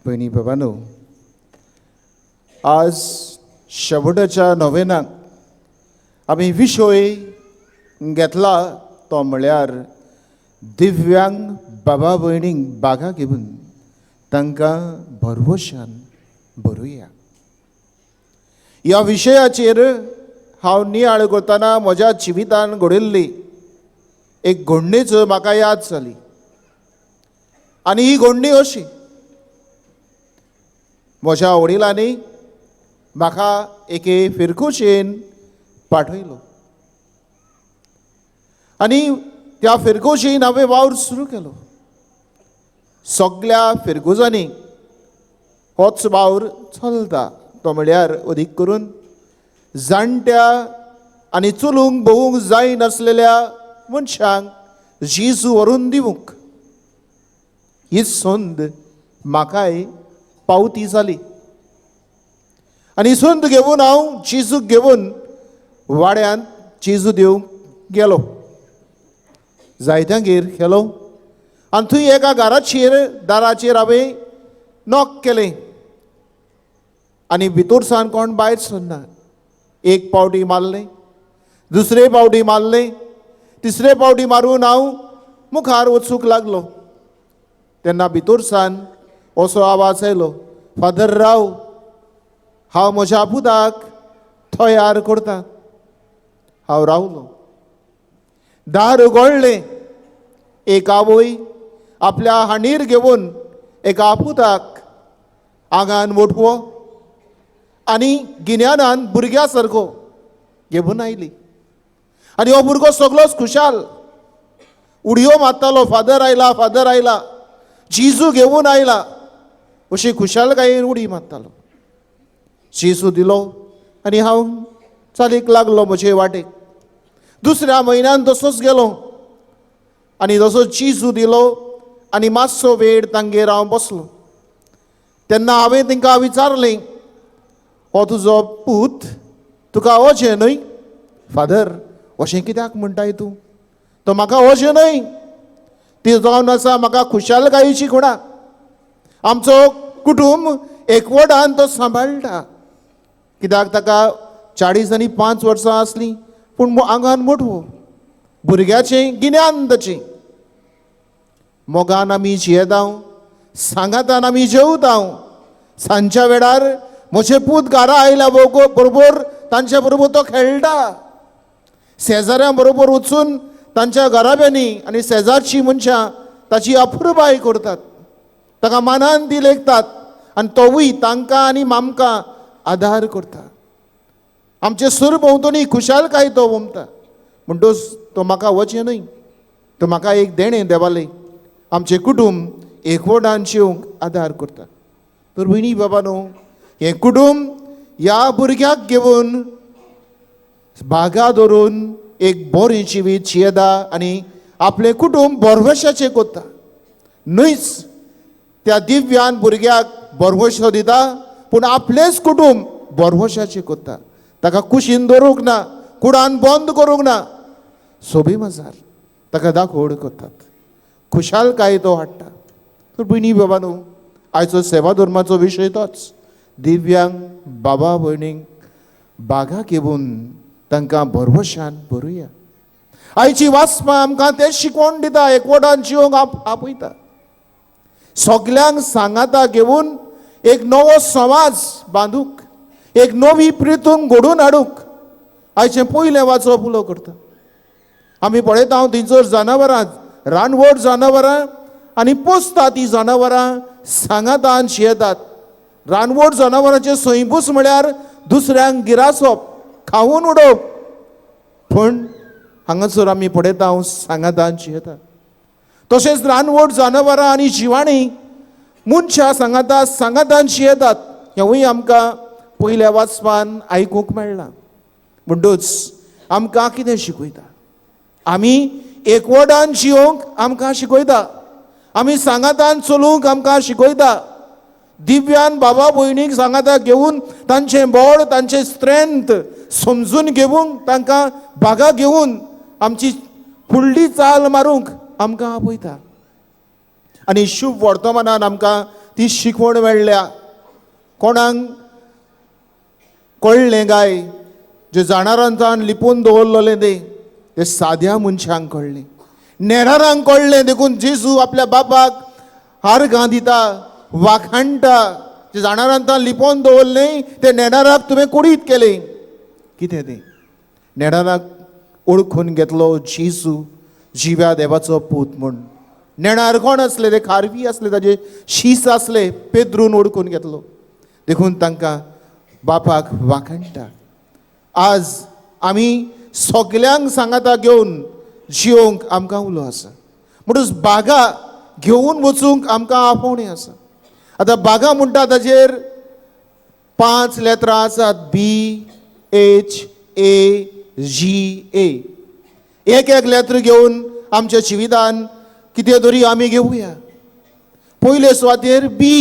भयणी बाबांनो, आज शेवटाच्या नोवेनाक आमी विशय घेतला तो म्हळ्यार दिव्यांग बाबा भयणींक बागा घेवन तांकां भरवशान बरोवया. ह्या विशयाचेर हांव नियाळ करतना म्हज्या जिवितान घडिल्ली एक घडणीच म्हाका याद जाली आनी ही घडणी अशी. म्हज्या वडिलांनी म्हाका एके फिरकुशेन पाठयलो आनी त्या फिरगोशीन हांवें वावर सुरू केलो. सगल्या फिरगुजांनी होच वावर चलता, तो म्हळ्यार अदीक करून जाणट्या आनी चलूंक भोवूंक जायनासलेल्या मनशांक जेजू व्हरून दिवंक. ही संद म्हाकाय पावती जाली आनी संद घेवन हांव जेजूक घेवन वाड्यांत जेजू दिवंक गेलो. जायत्यांगेर गेलो आनी थंय एका घराचेर दाराचेर हांवें नॉक केलें आनी भितर सावन कोण भायर सरना. एक पावटी मारलें, दुसरे पावटी मारलें, तिसरे पावटी मारून हांव मुखार वचूंक लागलो. तेन्ना भितर सावन असो आवाज आयलो, फादर राव, हांव म्हज्या पुताक तयार करता. हांव रावलो. दार उगडलें. एक आवय आपल्या हांडीर घेवन एका पुताक आंगान मोटवो आनी गिन्यानान भुरग्या सारको घेवन आयली आनी हो भुरगो सगलोच खुशाल उडयो मारतालो, फादर आयला, फादर आयला, जेजू घेवन आयला, अशी खुशालकायेन उडी मारतालो. जेजू दिलो आनी हांव चालीक लागलो म्हजे वाटेक. दुसऱ्या म्हयन्यान तसोच गेलो आनी तसो जेजू दिलो आनी मातसो वेळ तांगेर हांव बसलो. तेन्ना हांवें तांकां विचारलें, हो तुजो पूत तुका अशें न्हय फादर, अशें कित्याक म्हणटाय तूं? तो म्हाका अशें न्हय, ती जावन आसा म्हाका खुशालकायेची खुणा. आमचो कुटूंब एकवटान तो सांबाळटा. कित्याक ताका 40 आनी 5 वर्सां आसलीं, पूण आंगान मोटवो, भुरग्याचें गिन्यान ताचें. मोगान आमी जियेता, सांगातान आमी जेवता. सांजच्या वेळार म्हजे पूत घरा आयल्या बरोबर तांच्या बरोबर तो खेळटा. शेजाऱ्यां बरोबर वचून तांच्या घराब्यांनी आनी शेजारची मनशां ताची अपुरबाय करतात, ताका मानान ती लेखतात आनी तोवूय तांकां आनी आमकां आदार करता. आमचे सुर भोंवतणी खुशालकाय तो वमता. म्हणटूच तो म्हाका वचें न्हय, तो म्हाका एक देणें देवालें. आमचें कुटूंब एकवटान शिवंक आदार करता. तर भयणी बाबा न्हू, हें कुटूंब ह्या भुरग्याक घेवन बागा धरून एक बरें जिवीत जियेता आनी आपलें कुटूंब बरवशाचें करता. न्हयच त्या दिव्यान भुरग्याक बरवशो दिता, पूण आपलेंच कुटूंब बरवशाचें करता. ताका कुशीन दवरूंक ना, कुडान बंद करूंक ना, सोबी मजार ताका दाखोवड करतात, खुशालकाय तो हाडटा. तर भयणी बाबा न्हू, आयचो सेवा धर्माचो विशय तोच, दिव्यांग बाबा भयणींक बागा घेवन तांकां भरवशान भरुया. आयची वाचपां आमकां तें शिकवण दिता, एकवटान जिवंक आपयता. सगल्यांक सांगाता घेवन एक नवो समाज बांदूंक, एक नवी प्रितून घडोवन हाडूंक आयचें पयलें वाचप उलो करता. आमी पळयता थंयसर जनावरां, रानवट जनावरां आनी पोसता ती जनावरां सांगातान शियेतात. रानवट जनावरांचें सैंबूच म्हळ्यार दुसऱ्यांक गिरासप, खावन उडोवप. पूण हांगासर आमी पळयता सांगातान शियेतात. तशेंच रानवट जनावरां आनी जिवाणीं मनशां सांगाता सांगातान शियेतात, हेंवूय आमकां पयल्या वाचपान आयकूंक मेळ्ळां. म्हणटूच आमकां कितें शिकयता? आमी एकवटान जियोंक आमकां शिकयता, आमी सांगातान चलूंक आमकां शिकयता. दिव्यान बाबा भयणीक सांगाता घेवन तांचें बळ, तांचें स्ट्रेंथ समजून घेवंक, तांकां बागा घेवन आमची फुडली चाल मारूंक आमकां आपयता. आनी शुभ वर्तमानान आमकां ती शिकवण मेळ्ळ्या. कोणाक कळ्ळें काय जे जाणारांतान लिपून दवरलेलें तें तें साद्या मनशांक कळ्ळें, नेणारांक कळ्ळें. देखून जेजू आपल्या बापाक आर्गां दिता, वाखाणटा. जे जाणारांतान लिपोवन दवरलें तें नेणाराक तुवें कुडीत केलें. कितें तें नेणाराक ओळखून घेतलो जेजू जिव्या देवाचो पूत म्हूण. नेणार कोण आसले? ते खारवी आसले, ताजे शीस आसले. पेद्रून ओळखून घेतलो, देखून तांकां बापाक वाखाणटा. आज आमी सगल्यांक सांगाता घेवन जियोंक आमकां उलो आसा. म्हणून बागा घेवन वचूंक आमकां आपोवणें आसा. आतां बागा म्हणटा ताजेर 5 लेत्रां आसात, B H A जी ए. एक एक लेत्र घेवन आमच्या जिवितान कितें तरी आमी घेवया. पयले सुवातेर बी,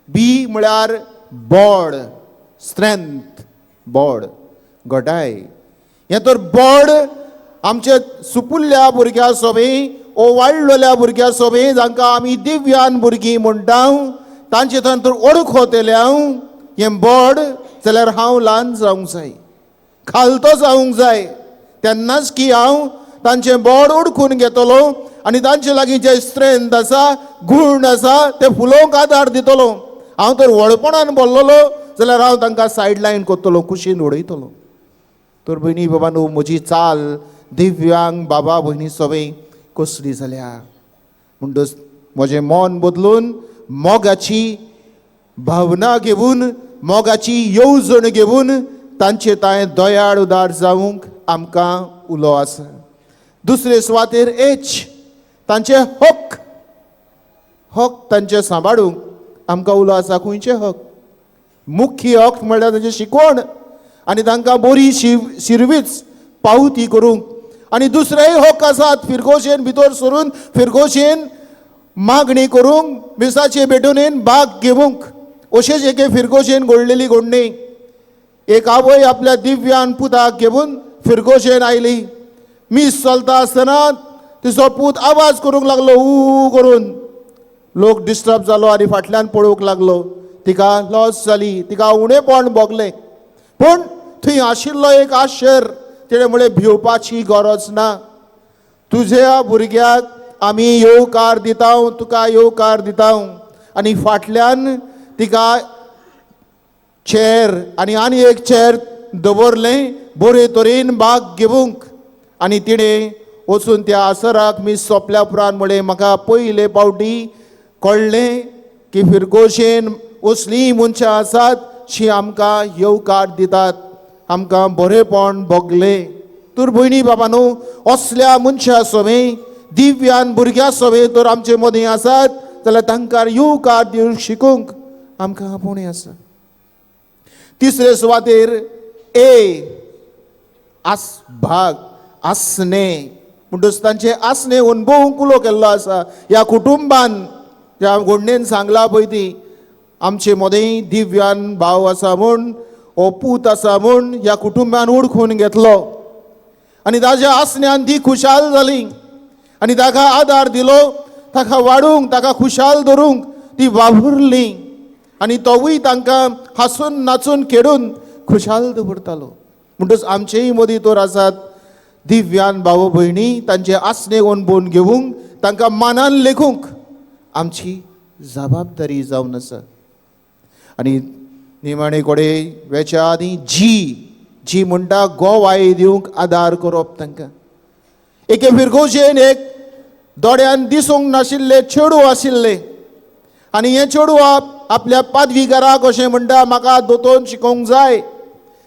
बी म्हळ्यार बोड, स्ट्रेंथ, बोड, घटाय. हें तर बोड आमच्या सुपुल्ल्या भुरग्यां सोबें ओ वाडलेल्या भुरग्यां सोबें, जांकां आमी दिव्यान भुरगीं म्हणटा, तांचे थंय तर ओळखतले हांव हें बोड जाल्यार हांव ल्हान जावंक जाय, खालतो जावंक जाय, तेन्नाच की हांव तांचें बोड ओळखून घेतलो आनी तांचे लागीं जें स्ट्रेंथ आसा, गूण आसा, ते फुलोवंक आदार दितलो. हांव तर व्हडपणान बोल्लोलो जाल्यार हांव तांकां सायड लायन करतलो, कुशीन उडयतलो. तर भयणी बाबा न्हू, म्हजी चाल दिव्यांग बाबा भयणी सवय कसली जाल्या. म्हणटच म्हजें मन बदलून मोगाची भावना घेवन, मोगाची येवजण घेवन तांचे तांय दयाळ उदार जावंक आमकां उलो आसा. दुसरे सुवातेर एच, तांचे हक, हक तांचे सांबाळूंक आमकां उलो आसा. खंयचे हक? मुख्य हक म्हळ्यार तांचे शिकवण आनी तांकां बरी शिरवीच पावती करूंक. आनी दुसरेय हक आसात, फिरगोशेन भितर सरून फिरगोशेन मागणी करूंक, मिसाचे भेटून भाग घेवंक. अशेंच एके फिरगोशेन घडलेली घडणी. एक आवय आपल्या दिव्यान पुताक घेवन फिरगोशेन आयली. मीस चलता आसतना तिचो पूत आवाज करूंक लागलो, ऊ करून. लोक डिस्टर्ब जालो आनी फाटल्यान पळोवंक लागलो. तिका लॉस जाली, तिका उणेपण भोगलें. पूण थंय आशिल्लो एक आशर, तेणें म्हळें भिवपाची गरज ना, तुज्या भुरग्याक आमी येवकार दिता, तुका येवकार दिता. आनी फाटल्यान तिका चेर आनी आनी एक चेर दवरलें बरे तरेन भाग घेवंक. आनी तिणें वचून त्या आसराक मीस सोंपल्या उपरांत म्हळें, म्हाका पयले पावटी कळ्ळें की फिरगोशेन असलीं मनशां आसात जी आमकां येवकार दितात, आमकां बरेपण भोगलें. तर भयणी बाबा न्हू, असल्या मनशां सोबें, दिव्यान भुरग्यां सोबें तर आमचे मदीं आसात जाल्यार तांकां येवकार दिवंक शिकूंक आमकां आपोवणें आसा. तिसरे सुवातेर ए, आस भाग आसणे. म्हणटच तांचे आसणे अणभवूंक उलो केल्लो आसा. ह्या कुटुंबान ज्या घोडणेन सांगला पळय ती, आमचे मदें दिव्यान भाव आसा म्हूण, हो पूत आसा म्हूण ह्या कुटुंबान ओळखून घेतलो आनी ताज्या आसण्यान ती खुशाल जाली आनी ताका आदार दिलो, ताका वाडूंक, ताका खुशाल धरूंक ती वावुरली आनी तोवूय तांकां हांसून नाचून खेळून खुशाल दवरतालो. म्हणटच आमचेय मदीं तर आसात दिव्यान भाव भयणी, तांचे आसणे अणभवून घेवंक, तांकां मानान लेखूंक आमची जबाबदारी जावन आसा. आनी निमाणे कडेन वेच्या आदीं जी, जी म्हणटा गोवाय दिवंक आदार करप तांकां. एके फिरगोशेन एक दोळ्यान दिसूंक नाशिल्ले चेडूं आशिल्लें आनी हें चेडूं आपल्या पादवीकाराक अशें म्हणटा, म्हाका दोतोन शिकोवंक जाय.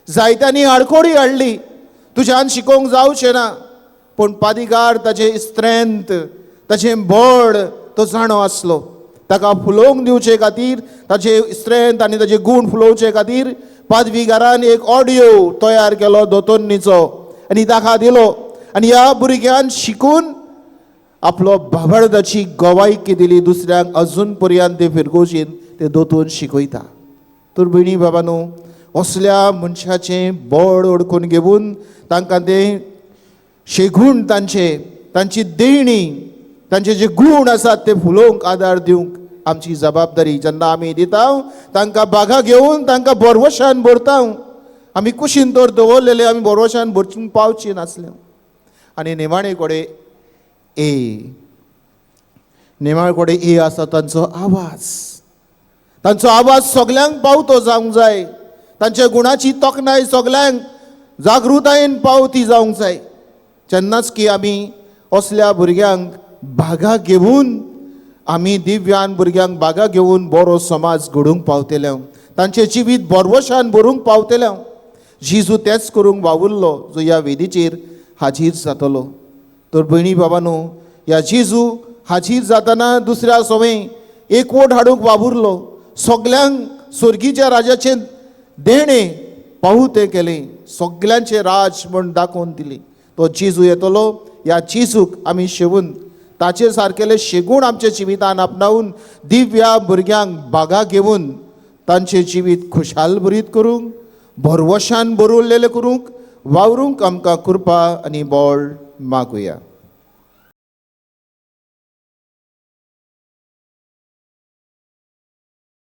जायत्यांनी आडखोडी हाडली, तुज्यान शिकोवंक जावचें ना. पूण पादीगार ताचें स्ट्रेंथ, ताचें बळ तो जाणो आसलो. ताका फुलोवंक दिवचे खातीर, ताचे स्ट्रेंथ आनी ताचे गूण फुलोवचे खातीर पादवीगारान एक ऑडियो तयार केलो दोतोन्नीचो आनी ताका दिलो. आनी ह्या भुरग्यान शिकून आपलो भावार्थाची गवायकी दिली दुसऱ्यांक. अजून पर्यंत ते फिरगोजीन ते दोतोन शिकयता. तर भयणी बाबा न्हू, असल्या मनशाचें बळ ओडकून घेवन तांकां ते शेगूण, तांचे, तांची देणी, तांचे जे गूण आसात ते फुलोवंक आदार दिवंक आमची जबाबदारी. जेन्ना आमी दिता तांकां बागा घेवन तांकां भरवशान भरता. आमी कुशीन तर दवरलेले आमी भरवशान भरचूंक पावची नासले. आनी निमाणे कडेन ए, निमाणे कडेन ए आसा तांचो आवाज. तांचो आवाज सगल्यांक पावतो जावंक जाय. तांच्या गुणाची तोखणाय सगल्यांक जागृतायेन पावती जावंक जाय. जेन्नाच की आमी असल्या भुरग्यांक बागा घेवन, आमी दिव्यांग भुरग्यांक बागा घेवन बरो समाज घडोवंक पावतले, तांचें जिवीत भरवशान भरूंक पावतले. जेजू तेंच करूंक वावुरलो जो ह्या वेदीचेर हाजीर जातलो. तर भयणी बाबानो, ह्या जेजू हाजीर जातना दुसऱ्या सवंय एकवट हाडूंक वावुरलो. सगल्यांक स्वर्गीच्या राजाचें देणें पावतें केलें, सगल्यांचें राज म्हण दाखोवन दिली. तो जेजू येतलो. ह्या जेजूक आमी शेवून ताचे सारकेले शेगूण आमच्या जिवितान आपणावन दिव्या भुरग्यांक बागा घेवन तांचें जिवीत खुशाल भरीत करूंक, भरवशान बरवल्लेलें करूंक वावरूंक आमकां कृपा आनी बळ मागुया.